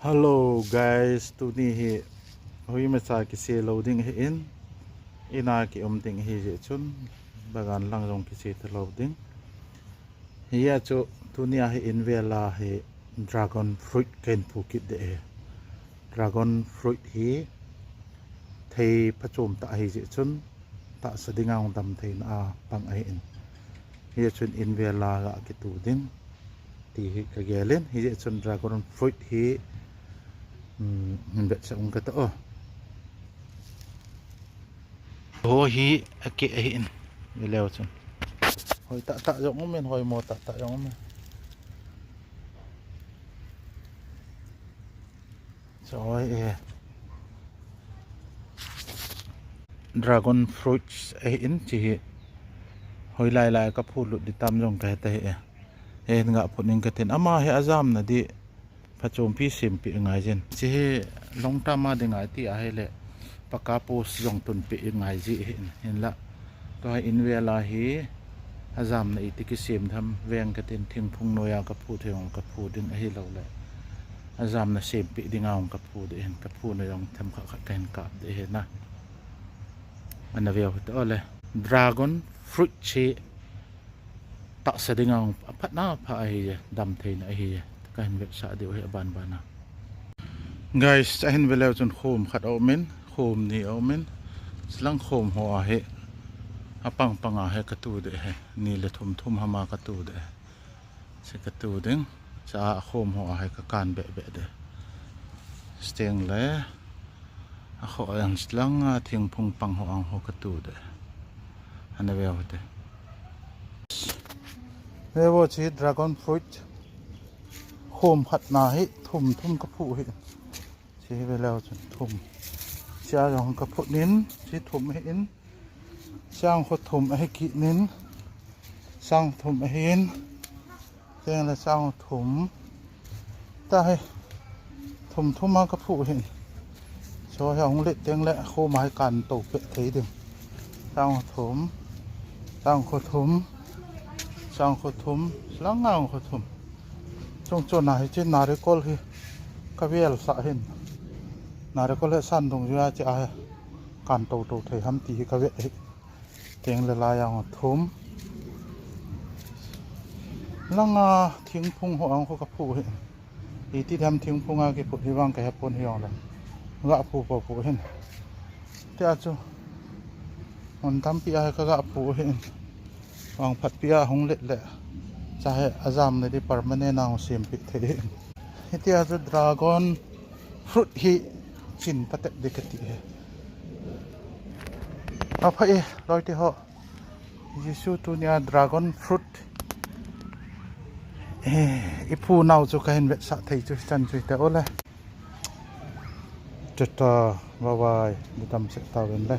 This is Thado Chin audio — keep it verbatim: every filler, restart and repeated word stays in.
Hello guys, tuni hi hui macha kise lou ding ahin, ina kium ding ahi jeh chun bagan lang jong kise talou ding. Hia chu tuni a hi in vela hi dragon fruit kahin phu kit ding ahi. Dragon fruit hi thei phachom tah ahi jeh chun tahsa dinga hung dam theina a pang ahin. Hia chun in vela ga kitu ding ti hi kagel in, hijeh chun dragon fruit hi, um, hin vetsah ung kate o. Ho hi akeh ahin, veleu chun. Hoi tahtah jong umin, hoimo tahtah jong umin. Choi e. Dragon fruits ahin, chi hi. Hoilai lai kaphu lut ding tam jong kahe tahih e. Hin ga phut ning katin. Ama hi ajamna ding phachompi sempeh ngai jin. Chi hi long term a ding ngai ti ahile, pakka post jong tunpeh ngai ji ahin, hinla. Tua hi in vela hi ajamna iti kisem tham veng katin, thingphung noiya kaphu thei jong kaphu ding ahilouleh ajamna sempeh dinga jong kaphu ding ahin, kaphuna jong themkhat khat kahin kap ding ahina. Ana veu hite o le. Dragon fruit hi tahsa dinga jong aphatna pha ahiye, damtheina ahiye. Kahin vetsah diu ahi aban bana. Guys, ahin veleu chun khom khat aumin, khom ni aumin. Chilang khom ho ahi. Apang panga hi katu ding ahi. Ni le thum thum hama katu ding ahi. Chi katu ding. Cha akhom ho ahi kakan beh beh ding. Steng le. Akho yang chilanga thingphung pang ho ang ho katu ding. Ana veu hite. Vevo chi dragon fruit. Khom khat na hi thum thum kaphu hi. Chi veleu chun thum. Chia jong kaphut nin, chi thum ahin. Sang kho thum ahi kit nin. Sang thum ahin. Teng le sang thum. Tahi. Thum thum a kaphu ahin. Cho hi hung let teng le khoma hi kanto peh thei ding. Sang thum. Sang kho thum. Sang kho thum. Langa kho thum. Chung chona hi chi narikol hi kavel sah hin. Narikol hi san dungjuia chi ahi. Kanto to thei ham ti hi kavet hi. Teng le lai ang thum. Langa thingphung ho ang kho kaphu hi. Iti tham thingphunga kiphut hi vang kahepon hijongle. Ga phu po phu hin. Tia chu. Mun tampi ahi kaga phu hin. Vang phatpi a hung let le. Chahe ajamna ding permanent a hung sempeh thei hin. Hitia chu dragon fruit hi chin patep ding kati hi. Apha e, loite ho. Jesu tunia dragon fruit. Eh, iphu nau chu kahin vetsah thei chu chan chu te o le. Tata, bye bye. Dam se ta ven le.